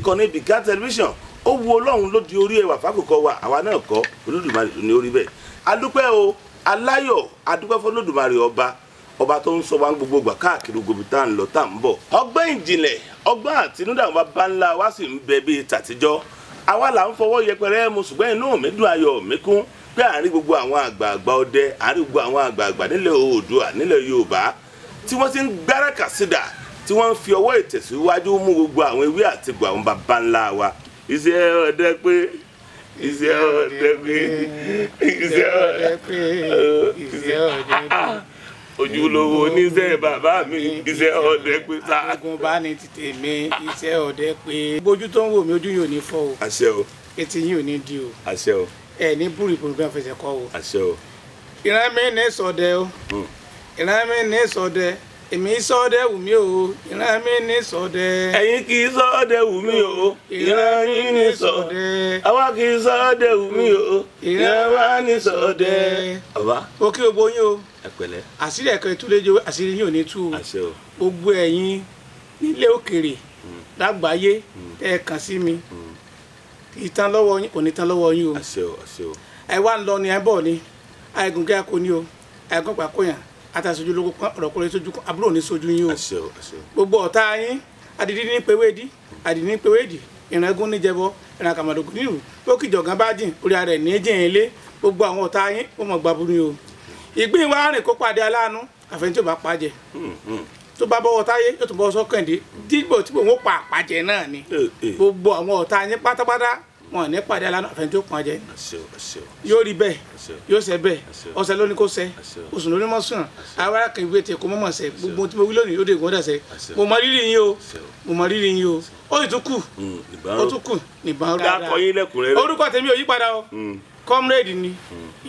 Ìkànnì Bika Television ó wu Ọlọ́run ló di orí ẹwà fákòkò wa, àwa náà kọ́, Olódùmarè ló ní orí bẹ́ẹ̀. Adúpẹ́ o, aláyọ̀, adúpẹ́ fún Olódùmarè ọba ọba tó ń sọ wa gbogbo gbà káàkiri gbogbo tá à ń lọ tá à ń bọ̀. Ọgbọ́n ìjìnlẹ̀, ọgbọ́n àtinúdá àwọn baba ńlá wa sì ń bẹ bíi tàtijọ́. Àwa là ń fọwọ́ yẹpẹrẹ mu, ṣùgbọ́n inú mi dùn, ayọ̀ mi kún pé àárín gbogbo àwọn àgbààgbà ọdẹ, àárín gbogbo àwọn àgbààgbà nílẹ̀ Oòduà, nílẹ̀ Yorùbá tí wọ́n ti ń gbáràkà sídà, tí wọ́n ń fi ọwọ́ ìtẹ̀síwájú mú gbogbo àwọn ewé àtegbò àwọn baba ńlá wa. Iṣẹ́ ọdẹ pé, iṣẹ́ ọdẹ pé, iṣẹ́ ọdẹ pé, iṣẹ́ ọdẹ pé, ojúlówó oníṣẹ́ bàbá mi, iṣẹ́ ọdẹ pé sá. Ogun bá ní ti tèmi, iṣẹ́ ọdẹ pé. Bójú tó ń wò mí, ojú yóò ní fọ́ o. Àṣẹ o. Etí yín ò ní di o. Àṣẹ o. Ẹ ní búrú ìbòrò bí wọn fẹsẹ̀ kọ́ o. Àṣẹ o. Ìran mi ní ṣọdẹ o. Ìran mi ní ṣọdẹ. Èmi ṣọdẹ wù mí o. Ìran mi ní ṣọdẹ. Ẹ̀yin kì í ṣọdẹ wù mí o. Ìran yín ní ṣọdẹ. Àwa kì í ṣọdẹ wù mí o. Ìran wa ní ṣọdẹ. Bàbá. O kí gbogbo yín o. Ẹ pẹ̀lẹ́. Àṣírí ẹ̀kọ́ ìtúlẹ̀jọ, àṣírí yín ò ní tú o. Àṣẹ o. Gbogbo ẹ̀yin nílé òkèrè lágbàáyé tẹ́ ẹ kàn sí mi. Ìtàn lọ́wọ́ yín kò ní tán lọ́wọ́ yín o. Àṣẹ o, àṣẹ o. Ẹ wá ń lọ ni ẹ bọ̀ ni, àìgùn kí a kò ní o, àìgùn pàkóyàn, àtàṣojú lóko pọ́n, ọ̀rọ̀ kọ́lé sójú, àbúrò ní sójú yín o. Àṣẹ o, àṣẹ o. Gbogbo ọ̀tá yín, àdìdí ní pewédí, àdìdí ní pewédì, ìrìnàgún ní jẹbọ, ìrìn àkàmàdògún nílùú, ó kìjọ̀gán bá jìn, orí ara ẹ̀ ní jìn ilé, gbogbo àwọn ọ̀tá yín, ó mọ̀ gbàbúrú o. Ìgbín wa rìn kó pàdé aláàánú, àfẹn tí ò bá pàjẹ́. Tó bá bọ́wọ́ táyé, yóò tún bọ́ sọ́kàndé, dígbò tí òun ó pa àpàjẹ́ náà ni. Gbogbo àwọn ọ̀tá yín pátápátá, wọn ò ní pàdé aláàánú, àfẹn tí ó pàjẹ́. Yóò rí bẹ́ẹ̀, yóò ṣe bẹ́ẹ̀, ọ̀sẹ̀ ló ní kó ṣe, oṣù ló ní mọ́ sùn, àwọn arákùnrin ìwé tiẹ̀ kó mọ́ mọ́ ṣe, gbogbo tí mo wí lónìí ó dé ìgbọ́n dàṣẹ. Mo mọ rírì yín o, mo mọ rírì yín o, ó sì tún kù, ó tún kù nìbọn dáadáa. Orúkọ tèmi ò yí padà o, comrade ni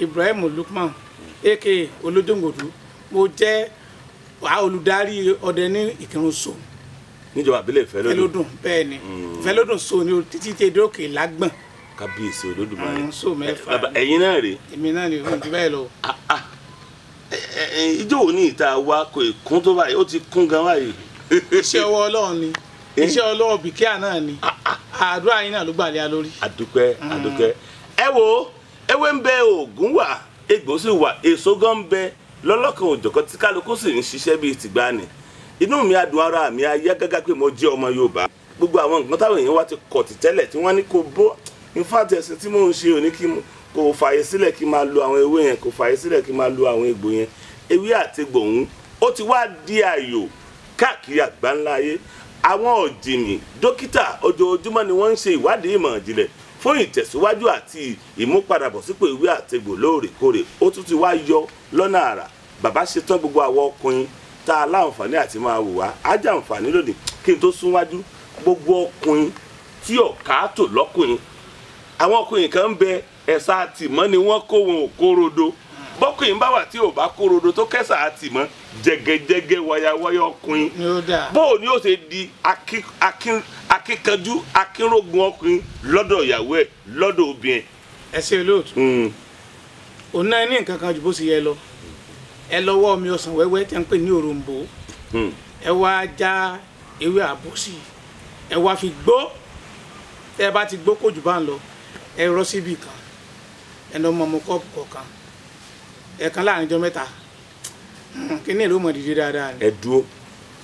Ibrahim Lukman, aka Olójòǹgòdú. Mo jẹ́ olùdarí ọdẹ ní Ìkìrun so. Níjọba àbílẹ̀ Ìfẹ́lódùn. Bẹ́ẹ̀ ni, Ìfẹ́lódùn so ni títí tẹ dókè lágbọ̀n. Kábíyèsí Olódùmarè. So mẹ́fà. Ẹ̀yin náà rèé. Èmi náà ni òun ti báyìí lọ. Ijó wo ní ìta wa kò kún tó báyìí, ó ti kún gan báyìí. Iṣẹ́ ọwọ́ Ọlọ́run ni, iṣẹ́ Ọlọ́run Bìkíà náà ni, àdúrà yín náà ló gbà lé a lórí. Àdúpẹ́, àdúpẹ́. Ẹ wo, ewé ń bẹ, òògùn wà, egbò sì wà, èso gan ń bẹ lọ́lọ́kan òjọ̀kan tí kálukú sì ń ṣiṣẹ́ bíi tìgbàanì. Inú mi adùn, ara mi á yá gágá pé mo jẹ́ ọmọ Yorùbá. Gbogbo àwọn nǹkan táwọn èèyàn wá ti kọ̀ tì tẹ́lẹ̀ tí wọ́n ní kó bó. In fact, ẹ̀sìn tí mò ń ṣe òní kí kò fààyè sílẹ̀ kí máa lo àwọn ewé yẹn, kò fààyè sílẹ̀ kí máa lo àwọn egbò yẹn. Ewé àti egbò ọ̀hún ó ti wá di ààyò káàkiri àgbáńlá ayé. Àwọn ọ̀jìnmí dókítà ojoojúmọ́ ni wọ́n ń ṣe ìwádìí ìmọ̀ ìjìnlẹ̀ fún ìtẹ̀síwájú àti ìmúpadàbọ̀sípò ewé àti egbò lóòrèkóòrè. Ó tún ti wá yọ lọ́nà àrà. Bàbá ṣetán gbogbo àwọn ọkùnrin tá a láǹfààní àti máa wò wá, á jẹ́ àǹfààní lónìí. Kí n tó súnwájú, gbogbo ọkùnrin tí ọ̀ká tò lọ́kùnrin, àwọn ọkùnrin kan ń bẹ ẹ̀sà àtìmọ́ ni wọ́n kó wọn ò kórodo. Bọ́kùnrin bá wà tí ò bá kórodo tó kẹ́sà àtìmọ́, jẹgẹjẹgẹ wayawaya ọkùnrin. Bó o ní ó ṣe di akíkanjú akínrógun ọkùnrin lọ́dọ̀ ìyàwó ẹ̀, lọ́dọ̀ obìnrin. Ẹ ṣe olóòtú. Òun náà ní nǹkan kan ju bó ṣe yẹ lọ. Ẹ lọ́wọ́ mi ọsàn wẹ́wẹ́ tí a ń pè ní òrombó. Ẹ wá já ewé àbòsí, ẹ wá fi gbó. Tẹ́ ẹ bá ti gbó kó jù bá ń lọ, ẹ rọ́ síbì kan, ẹ lọ mọ ọmọ kọ́ọ̀pù kọ̀ọ̀kan, ẹ̀ẹ̀kan láàrin ọjọ́ mẹ́ta, kí ní ìlú mọ̀ dìde dáadáa ni. Ẹ dúró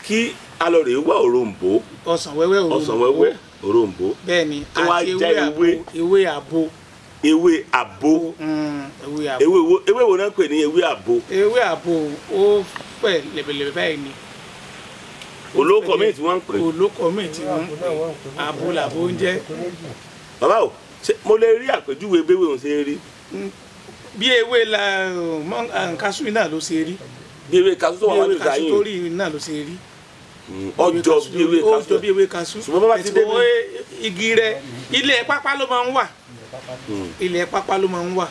kí alọ̀rẹ̀ wá òrombó. Ọsàn wẹ́wẹ́ òrombó. Ọsàn wẹ́wẹ́ òrombó. Bẹ́ẹ̀ ni, àti ewé àbò. Ewé àbò. Ewé wo náà pè ní ewé àbò? Ewé àbò ó fẹ̀ lẹ̀bẹ̀lẹ̀bẹ̀ báyìí ni. Olóko míì tí wọ́n ń pè. Olóko míì tí wọ́n ń pè. Àbò làbò ń jẹ́. Bàbá o, ṣé mo lè rí àpèjúwe béwé òun ṣe rí? Bí ewé la kaṣú náà ló ṣe rí. Bí ewé kaṣú tó wà wájú ìta yìí. Bí ewé kaṣú tó rí náà ló ṣe rí. Ọjọ́ bí ewé kaṣú. Ọjọ́ bí ewé kaṣú. Ṣùgbọ́n bàbá ti dé bí. Igi rẹ̀ ilẹ̀ pápá ló máa ń wà. Ilẹ̀ pápá ló máa ń wà.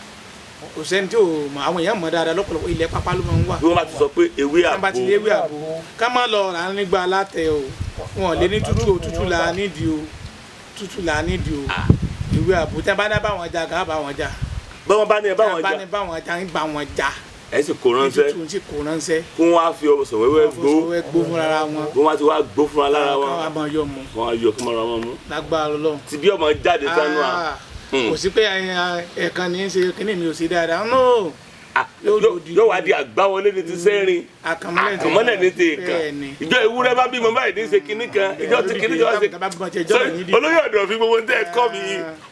Kò sẹ́ni tí ò mọ̀, àwọn èèyàn mọ̀ dáadáa lọ́pọ̀lọpọ̀, ilẹ̀ pápá ló máa ń wà. Bí wọ́n bá ti sọ pé ewé àbò. Wọ́n bá ti lé ewé àbò. Ká má lọ rà nígbà látẹ̀ o. Wọn ò lè ní tútù o, tútù là á nídìí o. Tútù là á nídìí o. Ewé àbò tí a bá ní bá wọn jà, kà á bá wọn jà. Bí wọ́n bá ní ẹ bá wọn jà. Bá ní bá wọn jà, ń bá wọn jà. Ẹ sì kó ránṣẹ́. Tútù sì kó ránṣẹ́. Kó wọn á fi ọsàn wẹ́wẹ́ gbó. Gbó fúnra wọn. Kó wọn á ti wá gbó fúnra lára wọn. Káwọn máa yọ mu. Kó wọn á yọ kó máa wọn mú. Lágbára Ọlọ́run. Ti bí ọmọ jáde sánú à. Kò sí pé ẹ̀ẹ̀kan ní í ṣe kíní mi ò sí dáadáa. No. Yóò wá di àgbáwọlé ní ti sẹ́rin. Àkànmọ́lẹ̀ ní ti kàn. Ìjọ ewúrẹ́ bá bímọ báyìí ní ṣe kinní kan. Ìjọ tí kinní kan ṣe. Olóyè ọ̀dọ̀ fi gbogbo tẹ́ ẹ kọ́ mi.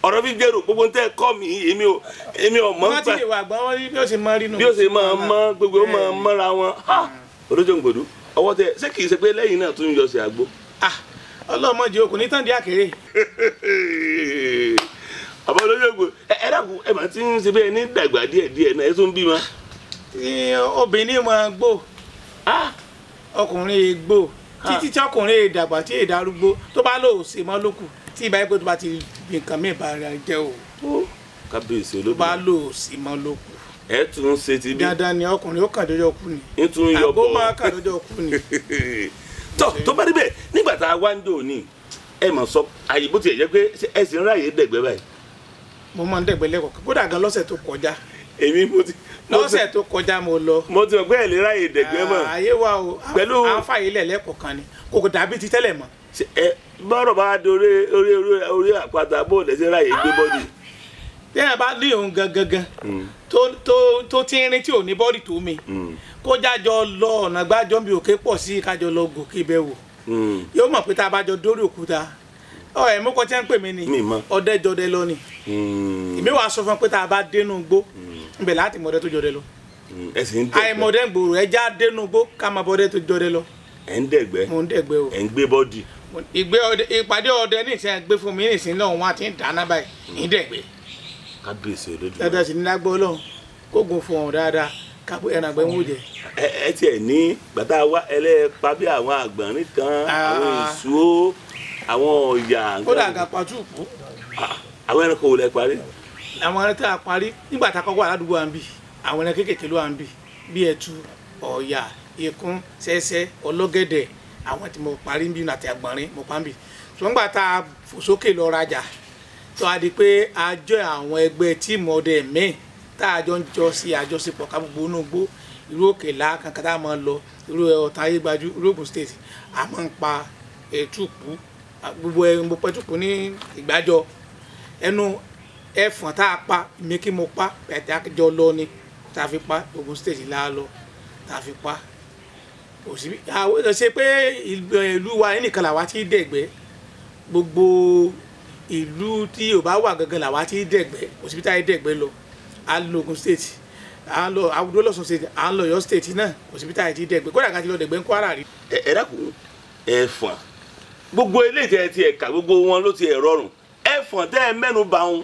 Ọ̀rọ̀ fi jẹ́rò gbogbo tẹ́ ẹ kọ́ mi. Èmi ò mọ̀ nípa. Bí ó ṣe mọ rí nù. Bí ó ṣe máa mọ́ gbogbo máa mọ́ra wọn. Olójòǹgbòdú ọwọ́ tẹ ṣé kìí ṣe pé lẹ́yìn náà tún yọ sí àgbo. Ọlọ́mọdé okùn ní tàn dí àkèrè. Àbọ̀ olójòǹgbò ẹ dákun ẹ máa ti ń ṣe bẹ́ẹ̀ ní dàgbà díẹ̀ díẹ̀ náà ẹ tún bímọ. Obìnrin máa gbó, ọkùnrin gbó, títí tí ọkùnrin dàgbà tí ìdarúgbó tó bá lò ṣe mọ́ lókù tí ìbá yẹn pé tó bá ti nǹkan mí ìbá rẹ̀ jẹ́ o. Kábíyèsí olódùmarè. Tó bá lò ṣe mọ́ lókù. Ẹ tún ṣe ti bí. Dandan ni ọkùnrin ó kàn dọ́jọ́ kú ni. N tún yọ bọ̀. Àgbo máa kàn dọ́jọ́ kú ni. Tọ́ tó bá rí bẹ́ẹ̀ nígbà tá a wá ń dò ní ẹ mọ̀ sọ àyè bó tiẹ̀ jẹ́ pé ẹ sì ń ráàyè dẹ̀gbẹ́ báyìí. Mo máa ń dẹ̀gbẹ́ lẹ́kọ̀ọ́ kódà gan lọ́sẹ̀ tó kọjá. Èmi mo ti. Lọ́sẹ̀ tó kọjá mo lọ. Mo ti mọ̀ pé ẹ lè ráàyè dẹ̀gbẹ́ mọ́. Ayé wa o pẹ̀lú àǹfààní ilẹ̀ lẹ́kọ̀ọ́ kan ni kò dàbí ti tẹ́lẹ̀ mọ́. Ẹ bọ́rọ̀ bá dorí orí orí àpáta bó lẹ ṣe ráàyè gbé bọ́dì. Téèyàn bá ní òun gangan tó tínrín tí ò ní bọ́dì tó mi kó jájọ lọ ọ̀nà gbájọ́ bí òkè pọ̀ sí kájọ lọ gòkè bẹ́ẹ̀ wò yóò mọ̀ pé tá a bá jọ dórí òkúta ẹ mú kọ́ tí wọ́n ń pè mí ni ọdẹ jọdẹ lọ ni èmi wàá sọ fún un pé tá a bá dénú gbó nbẹ̀ láti mọ̀dẹ tó jọdẹ lọ àìmọ̀dẹ ń gbòòrò ẹja dénú gbó ká máa bọ́dẹ tó jọdẹ lọ. Ẹ ń dẹ̀gbẹ́. Mo ń dẹ̀gbẹ́ o. Ẹ ń gbé bọ́dì. Ìgbé ọdẹ ìpàdé ọdẹ ní ìsìn gbé fún mi ní ìsìn náà wọn àti ń dáná báyìí ń dẹ̀gbẹ́. Kábíyèsí olódùmarè. Dáadáa sì ní lágbó Ọlọ́run kógun fún ọ̀hún dáadáa kábó ẹran àgbẹ̀ ń wò jẹ. Ẹ tiẹ̀ ní gbàtà wá ẹlẹ́ẹ̀pa bí àwọn àgbọ̀nrín kan àwọn èso àwọn ọ̀yà. Kódà àga pàtúùpù. Àwọn ẹranko wo lẹ parí. Àwọn ẹran tí a parí nígbà tá a kọ́kọ́ aládùúgbò à ń bì àwọn ẹran kéékèèké ló à ń bì bí ẹtu ọ̀yà ikún sẹ́sẹ́ ọlọ́gẹ̀dẹ̀ àwọn tí mo parí ń bí àti àgbọ̀nrín mo pa ń bì. Ṣùgbọ́n gbà tá a fò sókè lọ rajà tó a di pé a jọ àwọn ẹgbẹ́ tíìmù ọdẹ míì tá a jọ ń jọ sí àjọṣepọ̀ ká gbogbo inú gbó irú òkè là kankan tá a máa lọ irú ọ̀tá ayégbájú irú Ògùn state a máa ń pa ẹtùpù gbogbo ẹ mo pẹ́ tùpù ní ìgbàjọ ẹnu ẹfọ̀n tá a pa èmi kí mo pa ẹ̀tẹ́ àjọ lọ ni tá a fi pa Ògùn state là lọ tá a fi pa òsì àwọn ṣe pé ìlú wa ẹnìkan làwa ti dẹ̀gbẹ́ gbogbo ìlú tí ò bá wà gangan làwa ti dẹ̀gbẹ́ òsì bí táyé dẹ̀gbẹ́ lọ. À ń lọ Ògùn state à ń lọ àwùjọ lọ́sùn state à ń lọ Ọ̀yọ́ state náà kò síbi táyà ti dẹ̀gbẹ́ kódà ká ti lọ dẹ̀gbẹ́ ń Kwara rí. Ẹ dákun ẹ̀fọ̀n gbogbo eléyìí tẹ́ ẹ ti ẹ̀ka gbogbo wọn ló ti ẹ̀ rọrùn ẹ̀fọ̀n tẹ́ ẹ mẹ́nu bà wọn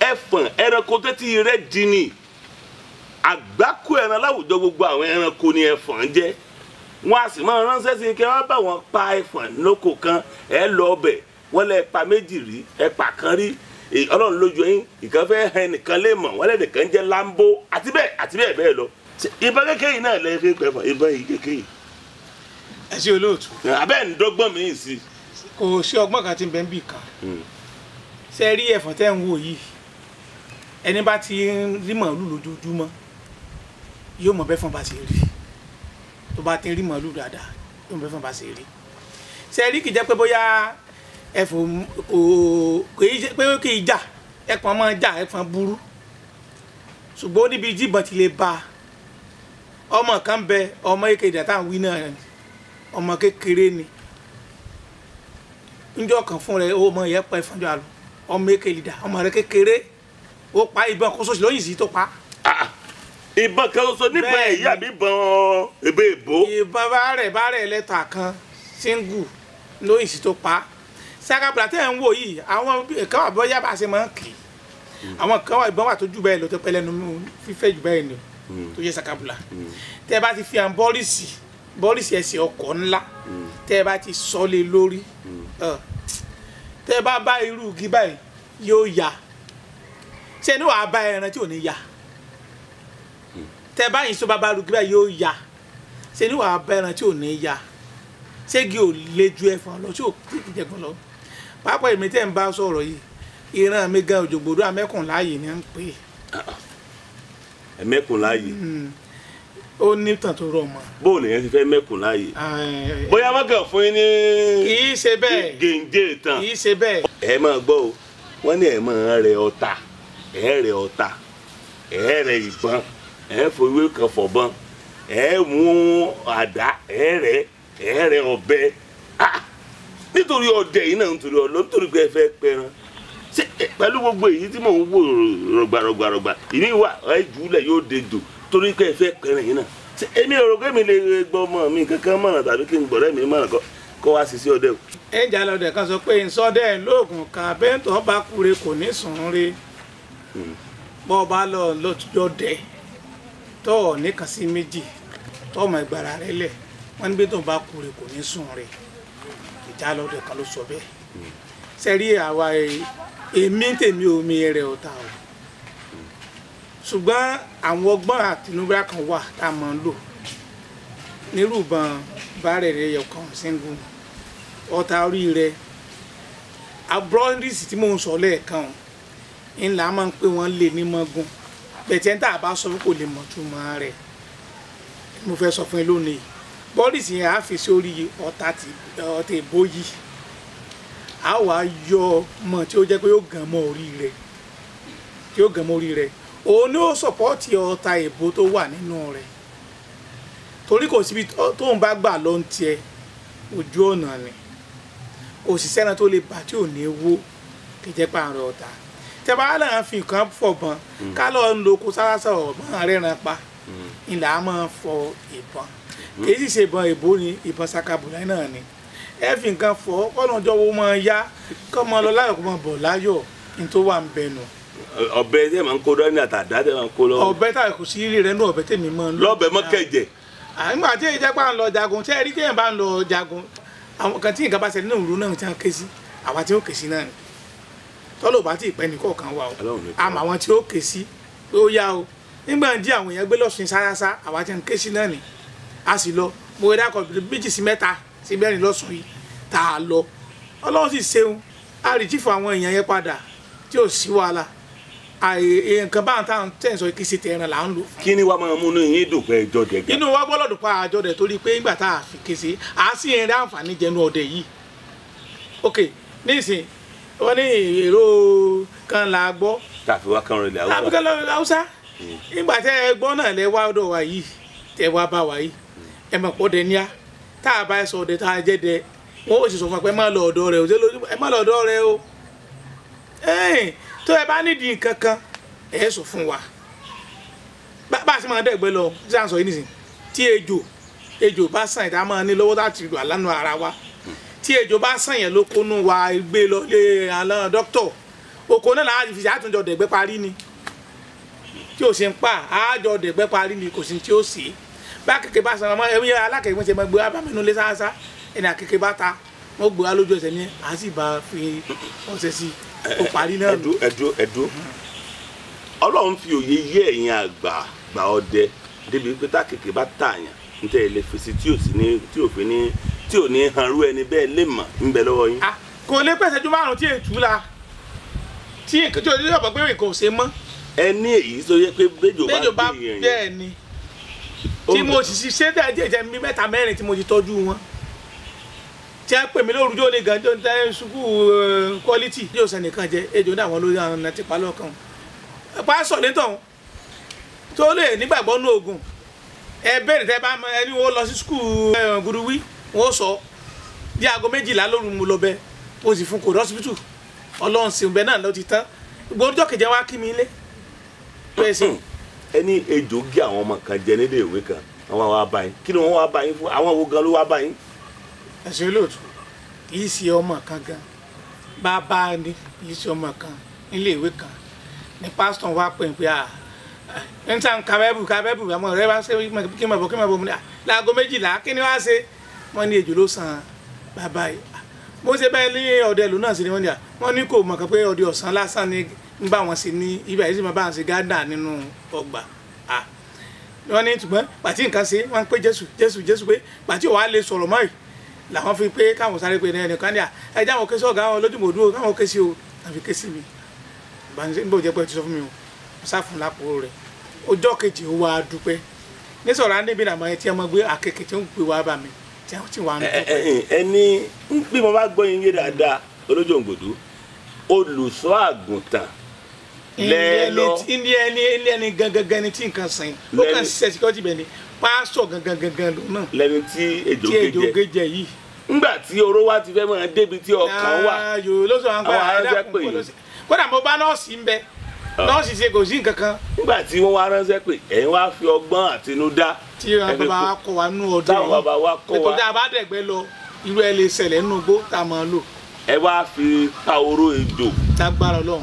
ẹ̀fọ̀n ẹranko tẹ́tí rẹ̀ di ni àgbákò ẹran láwùjọ gbogbo àwọn ẹranko ni ẹ̀fọ̀n jẹ́ wọn a sì máa ránṣẹ́ sí kí wọ́n bá wọn pa ẹ̀fọ̀n lóko kan ẹ lọ ọbẹ̀ wọ́n lẹ pa méjì rí ẹ pa kan rí Ọlọ́run lójú ẹ̀yin ìkan fẹ́ hàn nìkan lè mọ̀ wọ́n lẹ́nìkan jẹ́ Lambo àti bẹ́ẹ̀ àti bẹ́ẹ̀ bẹ́ẹ̀ lọ. Ìbọn kékeré yìí náà lè fi pẹ̀ fún ìbọn yìí kékeré yìí. Ẹ ṣe olóòtú. Abẹ́ ń dọ́gbọ́n mi sí. Kò sí ọgbọ́n kan tí ń bẹ ń bì kan. Ṣé rí ẹ̀fọn tẹ́ ń wò yìí ẹni bá ti rí màálù lójoojúmọ́ yóò mọ̀ bẹ́fọn bá ṣe rí tó bá ti rí màálù dáadáa yóò mọ̀ bẹ́fọn bá ṣe rí. Ṣé rí kì í jẹ́ pé bóyá ẹ̀fọn kò kì í pé kì í jà ẹ̀pọ̀n máa jà ẹ̀fọn burú ṣùgbọ́n níbi jíbọn ti lè ba ọmọ kan bẹ ọmọ èkéde àtàwọn wí náà ọmọ kékeré ni njọ́ kan fún rẹ ọmọ yẹn pa ẹ̀fọn jọ àlọ ọmọ èkéde dà ọmọ rẹ kékeré ó pa ìbọn kan ṣoṣo lóyìn sí tó pa. Ìbọn kan ṣoṣo níbọn èyí àbí ìbọn èbó èbó. Ìbọn bárẹ̀ lẹ́tà kan síngù lóyìn sí tó pa sakabula tẹ́ ẹ̀ ń wò yìí àwọn kan wà bóyá bá a ṣe máa ń kì í àwọn kan wà ìbọn wà tó jù bẹ́ẹ̀ lọ tó pẹ́ lẹ́nu fífẹ́ jù bẹ́ẹ̀ ni tó yẹ sakabula tẹ́ ẹ bá ti fi hàn bọ́ọ̀lìsì ẹsẹ̀ ọkọ̀ ńlá tẹ́ ẹ bá ti sọ lé lórí tẹ́ ẹ bá bá irú igi báyìí yóò ya ṣé ni wàá bá ẹran tí ò ní ya tẹ́ ẹ bá yìí sọ bá bá irú igi báyìí yóò ya ṣé ni wàá bá ẹran tí ò ní ya ṣégi ò le ju ẹfọn lọ tí ò tí jẹgbọn lọ pápá èmi tẹ́ ń bá sọ̀rọ̀ yìí ìran mi gan Òjògbòdú amẹ́kùn láàyè ni à ń pè é. Ẹ̀mẹ́kùn láàyè. Ó ní tàn tó rọ̀ mọ́. Bóòlù yẹn ti fẹ́ mẹ́kùn láàyè. Bóyá wọ́n kàn fún yín ní. Kì í ṣe bẹ́ẹ̀. Gèǹjè tán. Kì í ṣe bẹ́ẹ̀. Ẹ máa gbọ́ o, wọ́n ní ẹ máa rẹ ọta, ẹ rẹ ọta, ẹ rẹ ìbọn, ẹ fowó kan fọ̀bọn, ẹ mú àdá, ẹ rẹ ọ̀bẹ. Nítorí ọdẹ yìí náà, nítorí ọlọ, nítorí pé ẹ fẹ́ pẹran. Pẹ̀lú gbogbo èyí tí mò ń wò rọgbàrọgbàrọgbà, ìní wà ẹ jùlẹ̀ yóò dejò torí pé ẹ fẹ́ pẹran yìí náà. Èmi ò rò pé mi lè gbọ́ ọmọ mi kankan mọ̀ràn tàbí kí n gbọ̀rẹ́ mi mọ̀ràn kọ́ wá sí sí ọdẹ o. Ẹ ń jà lọ́dẹ kan sọ pé nsọ́dẹ̀ lóògùn kan bẹ́ńtọ̀ bá kúre kò ní sùn re. Bọ́ ọ bá lọ lọ́jọ́ dẹ tọ́ ọ nìkan sí méjì tọ́ ọmọ ìgbàrà rẹ lẹ̀ wọ́n ní bẹ́ńtọ̀ bá kúre kò ní sùn re. Ìjà lọ́dẹ kan ló sọ bẹ́ẹ̀. Sẹ́rí àwa èmi tèmi omi rẹ̀ ọ̀tá o. Ṣùgbọ́n àwọn ọgbọ́n àtinúwá kan wà tá a máa ń lò nírúbọn bárẹ̀ rẹ̀ yọkan síngún ọ̀tá orí rẹ̀ abúrọ́dìsì tí mò ń sọ lẹ́ẹ̀kan ńlá máa ń pè wọ́n lè ní mọ́gún bẹ̀tẹ̀ ń tà bá sọ fún kò lè mọ̀ túmọ̀ rẹ̀ mo fẹ́ sọ fún yín lónìí. Bọ́dìsì yẹn á fi sórí ọ̀tá ìbò yìí á wàá yọ mọ̀ tí ó jẹ́ pé yóò gàn mọ́ orí rẹ̀ tí yóò gàn mọ́ orí rẹ̀ òun ni ó sọpọ́ọ̀tì ọta ìbò tó wà nínú rẹ̀ torí kò síbi tóun bá gbà lọ ń tiẹ̀ ojú ọ̀nà ni kò sì sẹ́ran tó lè bà tí ò ní wó kì í jẹ́ pé àrùn ọ̀tá tẹ́bá náà fi nǹkan fọ̀bọ̀n ká lọ ń lo oko sárásá ọ̀bọ̀n rẹ̀ràn pa ìlà á máa fọ ìbọn kì í sì ṣe ìbọn ìbò ni ìbọn sakabùlẹ̀ náà ni ẹ fi nǹkan fọ kọ́nà ọjọ́ wo máa yá kọ́ máa lọ láyọ̀ kó máa bọ̀ láyọ̀ ní tó wà ń bẹnu. Ọ̀bẹ tẹ máa ń kó dání àtàdá tẹ máa ń kó lọ. Ọ̀bẹ tá kò sí rí rẹ nú ọ̀bẹ tèmi máa ń lọ. Lọ́bẹ̀ mọ́ kẹ̀jẹ̀. Àgbà tí èyí jẹ́ pé à ń lọ jagun tí ẹ rí téèyàn bá ń lọ jagun àwọn kan tí nǹkan bá ṣẹlẹ̀ nínú ìlú náà tí wọ́n ké sí àwa tí ó ké sí náà ni tọ́lọ̀ bá ti pẹ́ ní kọ̀ọ̀kan wa o àmọ́ àwọn tí ó ké sí pé ó yá o nígbà tí àwọn èèyàn gbé lọ́sùn sáyásá àwa tí wọ́n ké sí náà ni a sì lọ mo rí dákọ̀ 2 sí 3 sí 4 lọ́sùn yìí tá a lọ Ọlọ́run sì ṣeun a rí jífọ̀ àwọn èèyàn yẹn padà tí ò sí wàhálà nǹkan bá ń tàn tẹ̀ ń sọ kí ṣe tẹ̀ràn là ń lò. Kí ni wàá máa múnú yín dùn pé ẹjọ́ dẹ̀ gan. Inú wa gbọ́dọ̀ dùn pa àjọ dẹ̀ torí pé nígbà tá a fi kése a sì ń rí àǹfààní jẹnu ọdẹ yìí. Ok nísìn wọ́n ní èrò kan là á gbọ́. Tàbí wá kan rẹ̀ Haúsá. Tàbí kan lọ Haúsá. Nígbà tẹ́ ẹ gbọ́ náà lẹ wá ọ̀dọ̀ wa yìí tẹ́ wá bá wa yìí ẹ mọ̀ pọ̀ dẹ níyà tá a bá sọ ọdẹ tá a jẹ́ dẹ wọ́n ó sì sọ fún wa pé ẹ má lọ ọ̀dọ̀ rẹ o ẹ má lọ ọ̀dọ̀ rẹ o. Tó ẹ bá nídìí nǹkan kan ẹ sọ fún wa bá a sì máa dẹ́gbẹ́ lọ tí a ń sọ yìí nìsín tí ejò bá sàn ìta máa ní lọ́wọ́ láti wà lánàá ara wa tí ejò bá sàn yẹn ló kónú wa gbé lọ lé àlọ́ dókítọ̀ oko náà láti fi àtúnjọ dẹ̀gbẹ́ parí ni tí ò sì ń pa àjọ dẹ̀gbẹ́ parí ni kò sí tí ó sì bá kékeré bá sàn ọmọ ẹ̀mí alákẹ̀kẹ́ ṣe máa gbé wa bá mi nulẹ̀ sáásá ẹni àkékeré bá ta wọ́n gbé wa lójú ẹsẹ̀ ní à sì bá fi ọ̀sẹ̀ sí ó parí náà. Ẹdú ẹdú ẹdú Ọlọ́run fi òye yé ẹ̀yin àgbà àgbà ọdẹ débi pé tákèké bá tààyàn níta ẹ lè fèsì tí ò sí ní tí ò fi ní tí ò ní hanrú ẹni bẹ́ẹ̀ lè mọ̀ ń bẹ lọ́wọ́ yín. Kò lè pèsè ju 5 tí ètú la tí nǹkan tí òjò bá pé nǹkan ò ṣe mọ́. Ẹ ní èyí tó yẹ pé béjò bá gbé yẹn. Bẹ́ẹ̀ ni tí mo sì ṣe díẹ̀ díẹ̀ mi 3 mẹ́rin tí mo ti tọ́jú wọn tí a pè mí lórúkọ ní gan tó ń tẹ́ sukú quality yóò sẹ́nìkan jẹ ejò ní àwọn olórí àwọn ti pa lọ́kàn pásọ̀ nítọ̀hún tó lè nígbàgbọ́ nú ogun ẹ bẹ̀rẹ̀ tẹ́ bá ẹni wọ́n lọ sí sukú guduwi wọ́n sọ bí aago 12 lóru mu lọ bẹ o sì fún kò lọ́sibítù Ọlọ́run sì bẹ náà ló ti tán gbọ́dọ̀ kejì wá kí mi lé. Ẹni ejò gé àwọn ọmọ kan jẹ nílé ìwé kan àwọn wá bá yín kí ni wọ́n wá bá yín fún àwọn wo gan ló wá bá yín. Ẹ̀sìn olóòtú kì í ṣe ọmọ kan gan bàbá ni kì í ṣe ọmọ kan nílé ìwé kan ní pásítọ̀ wa pè pé à ń tàn kábẹ́bù kábẹ́bù àmọ́ ọ̀rẹ́ bá ṣe kí n máa bọ̀ kí n máa bọ̀ mo ní à láago 12 kí ni wàá ṣe wọ́n ní ejò ló san bàbá yìí mo ṣe bẹ́ẹ̀ ní ọdẹ ìlú náà sí ni wọ́n ní à wọ́n ní kò mọ̀ kan pé ọdẹ ọ̀sán lásán ni ń bá wọn sí ní ibà yìí sì máa bá wọn ṣe gádà nínú ọgbà à wọ́n ní ṣùgbọ́n pàtí nǹkan ṣe wọ́n ń pé Jésù Jésù Jésù pé pàtí òwà lè sọ̀rọ̀ mọ́ yìí làwọn fi pé káwọn sáré pé ẹnìkan ní à ẹjẹ àwọn ké sí ọ̀gá àwọn lójúmọdú o káwọn ké sí o tàbí ké sí mi ìbànújẹ́ níbo jẹ́ pé ẹ ti sọ fún mi o mo sá fún lápò rẹ̀ ọjọ́ kejì ó wá dúpẹ́ Ní sọ̀rọ̀ àndébí làmọ́ ẹ tí ẹ mọ̀ gbé àkekèé tí ń gbé wá bá mi tí wọ́n ti wà ń dúpẹ́. Ẹni bí mo bá gbọ́ yín yé dáadáa Olójòǹgbòdú, olùṣọ́ àgùntàn lẹ́ẹ̀lọ́ ilé ẹni ilé ẹni gangan ni tí nǹkan sìn ó kàn ṣiṣẹ́ security bẹ́ẹ̀ ni pásítọ̀ gangan gangan lòun náà lẹ́ni tí ejò gé jẹ yìí. Ńgbà tí oró wa ti fẹ́ máa débi tí ọkàn wà àwọn aránṣẹ́ pè yín. Kódà mo bá nọ́ọ̀sì ń bẹ, nọ́ọ̀sì ṣe kò sí nǹkan kan. Nígbà tí wọ́n wá ránṣẹ́ pé ẹ̀yin wá fi ọgbọ́n àtinúdá tí àwọn bàbá wa kọ́ wa nú ọdún táwọn bàbá wa kọ́ wa ètò tá a bá dẹ̀gbẹ́ lọ irú ẹ lè ṣẹlẹ̀ nínú igbó tá a máa lò. Ẹ wá fi pa oró ejò. Tágbára Ọlọ́run.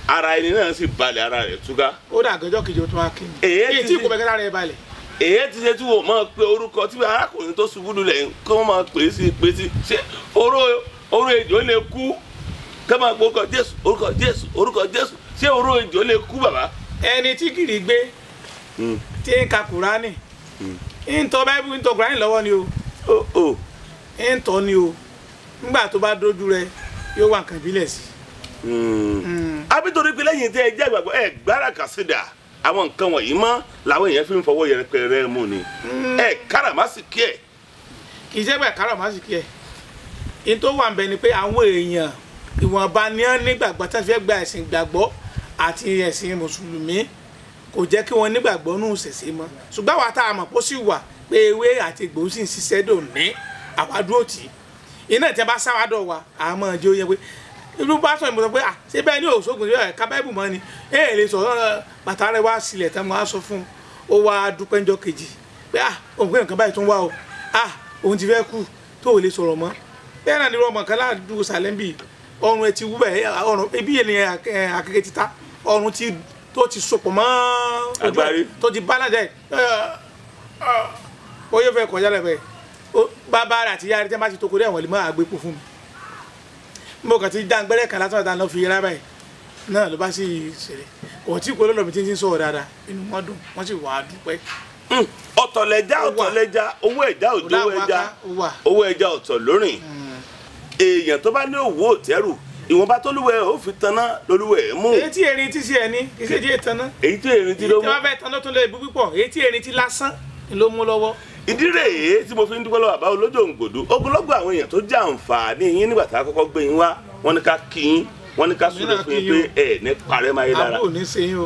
Ara ẹni náà sì balẹ̀, ara rẹ̀ túká. Ó dà gẹ́jọ́ kejì ó tún wá kí ni. Èyí tí kò bẹ kẹ́ta rẹ̀ balẹ̀. Èyí ti ṣe tí wò máa pe orúkọ tí arákùnrin tó ṣubú lulẹ̀ kó wọ́n máa pè é sí pè sí ṣé oró ejò lè kú? Ká máa pe orúkọ Jésù, orúkọ Jésù, orúkọ Jésù, ṣé oró ejò lè kú bàbá? Ẹni tí kìrì gbé tí ń ka Kùránì ń tọ́ Báíbù ń tọ́ Kùránì lọ́wọ́ ni o, ń tọ́ ni o, nígbà tó bá dójú rẹ yóò wà nǹkan ìbílẹ̀ sí. Àbí torí pé lẹ́yìn tí ẹ jẹ́ ìgbàgbọ́ ẹ gbára kàsídà àwọn nǹkan wọ̀nyí mọ́ làwọn èèyàn fi ń fọwọ́ yẹpẹrẹ mú ni ẹ káràmásìkí ẹ. Kì í ṣe pé káràmásìkí ẹ, ní tó wà ń bẹ ni pé àwọn èèyàn ìwọ̀nba ni wọ́n nígbàgbọ́ tí wọ́n fẹ́ gba ẹ̀sìn ìgbàgbọ́ àti ẹ̀sìn mùsùlùmí kò jẹ́ kí wọ́n nígbàgbọ́ nù ṣẹ̀ṣẹ̀ mọ́. Ṣùgbọ́n àwa tá a mọ̀ pé ó sì wà pé ewé àti egbò sì ń ṣiṣẹ́ dòní, àwa dúró tì í. Iná tí a bá sáwádọ̀ wa àmọ́ ẹjọ́ yẹ pé irú bá sọ ìmọ̀ sọ pé à ṣé bẹ́ẹ̀ ní òṣogùn ṣe ká báìbù mọ́ ni ẹ lè sọ bàtà rẹ wá sílẹ̀ tán mo á sọ fún un ó wá dúpẹ́ ńjọ́ kejì pé à òun pé nǹkan báyìí tó ń wá o, à òun ti fẹ́ kú tó ò lè sọ̀rọ̀ mọ́. Bẹ́ẹ̀ náà ni irú ọmọ kan ládùúgbò sàlẹ́ńbì ọrùn ẹ ti wú bẹ́ẹ̀, ọrùn ibi yẹn ni akeke ti ta ọrùn ti tó ti sopọ̀ mọ́ agbárí tó ti balance ẹ̀ ó yẹ fẹ́ kọjá lẹ́fẹ̀ẹ́ bàbá rẹ̀ àti ìyá rẹ̀ tí wọ́n bá ti toko dé ẹ̀wọ̀n lè má àgbépo fún mi. Mo kàn ti dá gbẹ́rẹ́ kan lásán ìdáná fi yẹra báyìí náà ló bá sì ṣẹlẹ̀ kò tí kò lọ́lọ́ mi tí ń sọ̀rọ̀ dáadáa, inú wọn dùn wọ́n sì wà á dúpẹ́. Ọ̀tọ̀lẹ̀já ọ̀tọ̀lẹ̀já owó ẹja òjò owó ẹja owó ẹja ọ̀tọ̀ lórìn. Èèyàn tó bá ní òwò òtẹ́rù ìwọ̀nba tó lúwẹ̀ ó fi tanná lolúwẹ̀ mú. Èyí tí erin ti ṣe ẹni kì í ṣe díẹ̀ tanná. Èyí tí erin ti ló mú. Èyí tí wọ́n fẹ́ tanná tó lè bú púpọ̀, èyí tí erin ti lásán ló mú lọ́wọ́. Ìdí rèé tí mo fi ń dúpẹ́ lọ́wọ́ bàbá Olójòǹgbòdú. Ogunlọ́gọ̀ àwọn èèyàn tó jẹ́ àǹfààní yín nígbà tá a kọ́kọ́ gbé yín wá, wọ́n ní ká kí yín, wọ́n ní ká súre fún yín pé ẹ ní parẹ́ máa yé lára.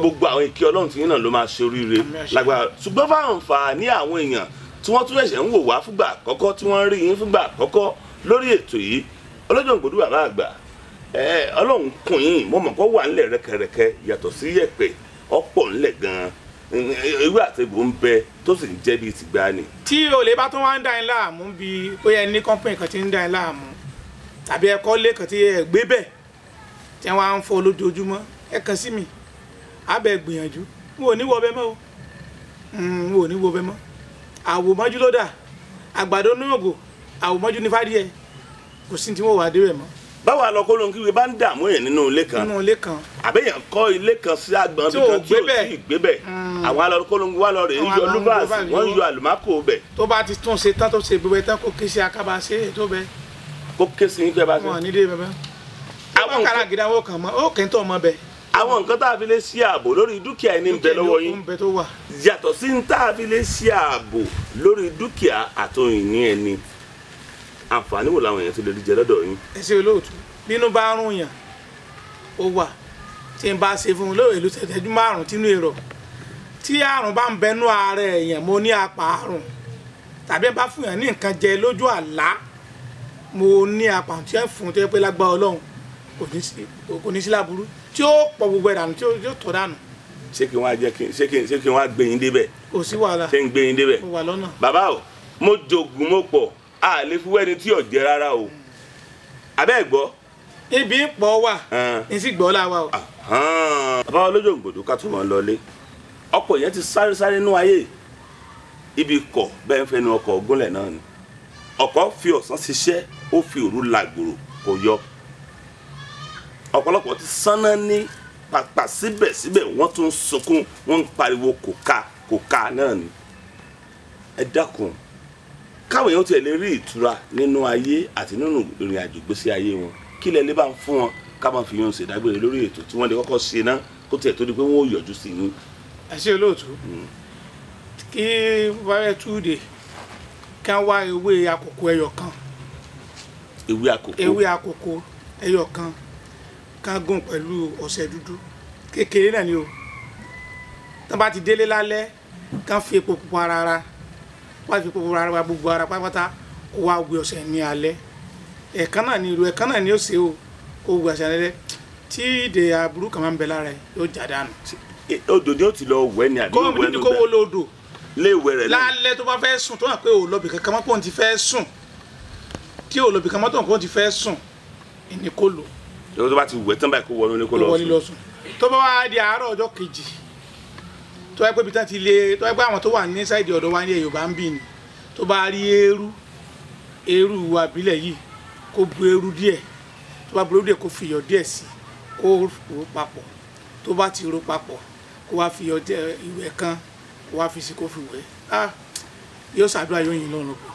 Gbogbo àwọn ìkí Ọlọ́run tí yín náà ló máa ṣe oríire lágbára. Ṣùgbọ́n fáǹfààní àwọn èèyàn tí wọ́n tún ṣẹ̀ṣẹ̀ ń wò wá fúngbà àkọ́kọ́, tí wọ́n rí yín fúngbà àkọ́kọ́ lórí ètò yìí, Olójòǹgbòdú bàbá àgbà, Ọlọ́run kùn yín, mo mọ̀ kó wà ńlẹ̀ rẹ́kẹrẹ́kẹ́ yàtọ̀ sí yẹ̀pẹ̀ ọ̀pọ̀ ńlẹ̀ gan-an, ewé àtẹ̀gbò ń bẹ tó sì ń jẹ́ bíi tìgbàanì. Tí olè bá tún wá ń dá yín láàmú bí bóyá ní kọ́ńpìnì kan ti ń dá yín láàmú tàbí ẹ̀kọ́ lé kan tí ẹ gbé bẹ̀ tí wọ́n á ń fọ́ lójoojúmọ́, ẹ kàn sí mi, á bẹ̀ gbìyànjú. N ò ní wọ bẹ́ mọ́ o, n ò ní wọ bẹ́ mọ́. Àwòmọ́jú ló dà, àgbàdo ní ògò, àwòmọ́jú ní fádìẹ, kò sí tí wọ́n wà dé rẹ̀ mọ́. Báwa lọ kó ló ń kígbe bá ń dààmú èèyàn nínú ilé kan, nínú ilé kan àbẹ̀yàn kọ́ ilé kan sí agbọ̀n bí kan tí ò tí ì gbé bẹ̀, àwọn alọ́kólóńgbé wà lọ rè é yọ lúbàsì, wọ́n yọ àlùmákò bẹ̀. Tó bá ti tún ṣe tán tó ṣe gbogbo ẹ̀ tán kó ké sí akábá ṣe é tó bẹ. Kó ké sí yín pé bá ṣe. Wọn ní dé bẹ́ẹ̀. Àwọn kàràgìdá wọn kàn mọ́ ó kì í tọ́ ọmọ bẹ. Àwọn nǹkan tá a fi lè ṣe ààbò lórí dúkìá ẹni ń bẹ lọ́wọ́ yín yàtọ̀ sí ń tá a fi lè ṣe ààbò lórí dúkìá àtòyìnní ẹni, àǹfààní wo làwọn èèyàn ti lè rí jẹ lọ́dọ̀ yín? Ẹ ṣe olóòtú, bínú bá rún yàn ó wà tí n bá ṣe fún un lóòrè ló ṣẹ̀ṣẹ̀jú márùn tínú èrò tí àrùn bá ń bẹnu ara èèyàn, mo ní apà àrùn tàbí ẹ bá fún yàn ní nǹkan jẹ lójú àlá, mo ní apà tí ẹ fún tó yẹ pé lágbára Ọlọ́run kò ní sí láburú tí ó pọ̀ gbogbo ẹ̀ dànù tí ó tọ̀ dànù. Ṣé kí wọ́n á jẹ́ kí ṣé kí wọ́n á gbé yín débẹ̀? Kò sí wàhálà. Ṣé ń gbé yín débẹ̀? Mo wà lọ́nà. Bàbá o, mo jogun mo pọ̀, a lè fi wẹ́ni tí ò jẹ rárá o, abẹ́ ẹ̀ gbọ́. Ibi ń pọ̀ wà ní sì gbọ́ láwa o. Bàbá Olójòǹgbòdú ká tún mọ̀ lọlé, ọ̀pọ̀ yẹn ti sáré sáré nú ayé, ibi kọ̀ bẹ́ẹ̀ ń fẹnu ọkọ̀ gúnlẹ̀ náà ni, ọkọ̀ fi ọ̀sán ṣiṣẹ́ ó fi òru làgbòrò kò yọ, ọ̀pọ̀lọpọ̀ ti sánná ní pàpà síbẹ̀síbẹ̀ wọ́n tún ń sunkún, wọ́n ń pariwo kò ká kò ká náà ni. Ẹ dákun, káwọn èèyàn tiẹ̀ lè rí ìtura nínú ayé àti nínú ìrìn àjò ìgbésí ayé wọn, kí lẹ lè bá ń fún wọn ká máa fi yún ṣèdágbére lórí ètò tí wọ́n lè kọ́kọ́ ṣe ná kó tiẹ̀ tó di pé wọ́n ò yọjú sí yín. Ẹ ṣe olóòtú, Kí bàbá túde kí wọ́n wá ewé àkókò ẹyọ kan. Ewé àkókò. Ewé àkókò ẹyọ kan ká gún pẹ̀lú ọṣẹ dúdú kékeré náà ni o. Tán bá ti délé lálẹ́ ká fi epo pupa rárá, wá fi epo pupa rárá gbogbo ara pátápátá, kó wá gbé ọṣẹ ní alẹ́. Ẹ̀kan náà ni irú ẹ̀kan náà ni ó ṣe o, kó gbé ọṣẹ lálẹ́. Tí ìdè aburú kan máa ń bẹ lára ẹ̀ yóò já dànù. Odò ni ó ti lọ wẹ̀ ni àbí wẹ̀ ló kó wo lódò lé ìwẹ̀ rẹ̀ lálẹ́ tó bá fẹ́ sùn, tó hàn pé ò lọ́bì kankan mọ́ pé òun ti fẹ́ sùn, tí ò lọ́bì kankan mọ́ tó hàn pé òun ti fẹ́ sùn, ìní kò lò. Tó bá ti wẹ̀ tán báyìí kó wọnú ilé kó lọ sùn. Tó bá wá di àárọ̀ ọjọ́ kejì, tó wáyé pé ibi tán ti lé, tó wáyé pé àwọn tó wà ní sáìdì ọ̀dọ̀ wa ní Yorùbá ń bì ní, tó bá rí eérú, eérú àbílẹ̀ yìí, kó bu eérú díẹ̀, tó bá bu eérú díẹ̀ kó fi iyọ̀ díẹ̀ sí, kó rò papọ̀. Tó bá ti rò papọ̀, kó wá fi iyọ̀ díẹ̀ ìwẹ̀ kan, kó wá fi sí kó fi wẹ̀. Yóò ṣàdúrà yóò yin lọ́run pọ̀.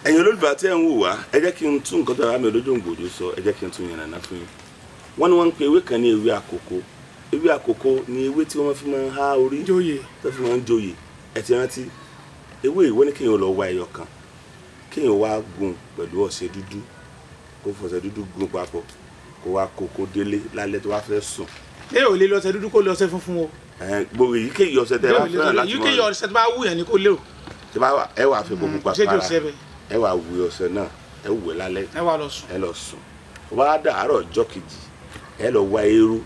Ẹ̀yin olólùfẹ́ àti ẹ̀ ń wò wá, ẹ jẹ́ kí n tún nǹkan tó ara mi Olójòǹgbòdò sọ, ẹ jẹ́ kí n tún yànnàná fún yín. Wọ́n ní wọ́n ń pe ewé kan ní ewé àkókò. Ewé àkókò ni ewé tí wọ́n fi máa ń há orí, tó fi máa ń joyè. Ẹ ti rántí ewé ìwé ní kéèyàn lọ wá ẹyọ kan, kéèyàn wá gún pẹ̀lú ọṣẹ dúdú, kó fọṣẹ dúdú gún papọ̀, kó wá kókó délé lálẹ́ tó wá fẹ́ sùn. Ẹ ò lè lọ ọṣẹ dúdú kó lọ ọṣẹ funfun o. Gbogbo èyíkéyìí ọṣẹ tẹ bá fẹ́ràn láti mọ. Èyíkéyìí ọṣẹ tó bá wù yẹn ni kó lérò. Tí bá wà ẹ wà fi gbogbo pa para, ẹ wà wù ọṣẹ náà, ẹ wẹ̀ lálẹ́, ẹ lọ sùn. Wá dàárọ̀ ọjọ́ kejì, ẹ lọ wá eérú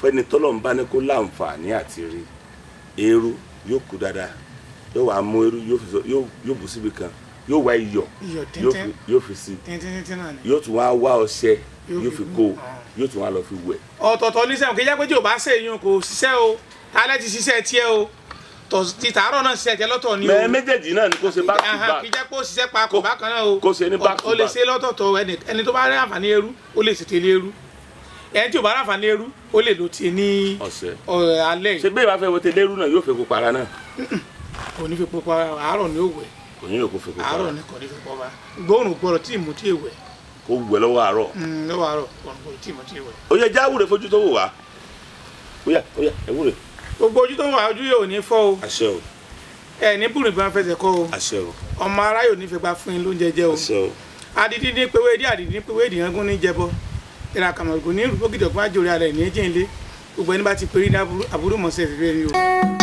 fẹ́ni tọ́lọ́run bá ní kó láǹfààní àti rí eérú, yóò kú dáadáa, yóò wá mú eérú, yóò bù síbi kan, yóò wá iyọ̀ yóò fi sí, yóò tún wá wá ọṣẹ yóò fi kó, yóò tún wá lọ fi wẹ̀. Ọ̀tọ̀ọ̀tọ̀ ní sẹ́wọ̀n kí jẹ́ pé tí o bá ṣe èyàn kò ṣiṣẹ́ o, tálẹ́ ti ṣiṣẹ́ tiẹ̀ o, ti tàárọ̀ náà ṣiṣẹ́ tiẹ̀ lọ́tọ̀ ni o. Mẹ méjèèjì náà ni kó ṣe back to back. Kí jẹ́ pé ó ṣiṣẹ́ papọ̀ bákan náà o, kó ṣe ní back to back. O lè ṣe lọ́tọ̀ọ̀tọ̀, ẹni tó bá rí àǹfààní eérú ó lè ṣètò ilé eérú, ẹni tí ò bá rí àǹfààní eérú ó lè lò tiẹ̀ ní alẹ́ yìí. Ṣé bẹ́ẹ̀ bá fẹ́ wo tẹ́lẹ̀ eérú náà yóò fẹ́ kó para náà. Kò ní fi kó para, àárọ̀ ni ó wẹ̀. Kò ní kó fi kó para. Àárọ̀ ni kò ní fi kó para. Gbóòrùn gbọ́dọ̀ tí ì mú tí ì wẹ̀. Kó wẹ̀ lọ́wọ́ àárọ̀. Lọ́wọ́ àárọ̀ gbọ́dọ̀ tí ì mú tí ì wẹ̀. Ó yẹ já wúre fojú tó wò wá. Ó yá ó yá ẹ wúre. Gbogbo ojú tó ń wà ojú yóò ní fọ́ o. Àṣẹ o. Ẹ ní bùrùnbùrùn fẹsẹ̀ kọ́ o. Àṣẹ o. Ọmọ ará yóò ní fẹ́ gba fún yín lóúnjẹ jẹ o. Àṣẹ o. Adidi ní pewé dí, adidi ní pewé dì, yangún ní jẹbọ. Ìrà kàmọ̀gùn ní rúbókìdọ̀gbọ́n àjòrè alẹ́ ní jìnlé. Gbogbo ẹni bá ti perí ní aburú mọ̀ọ́sẹ̀ fífẹ́ ni o.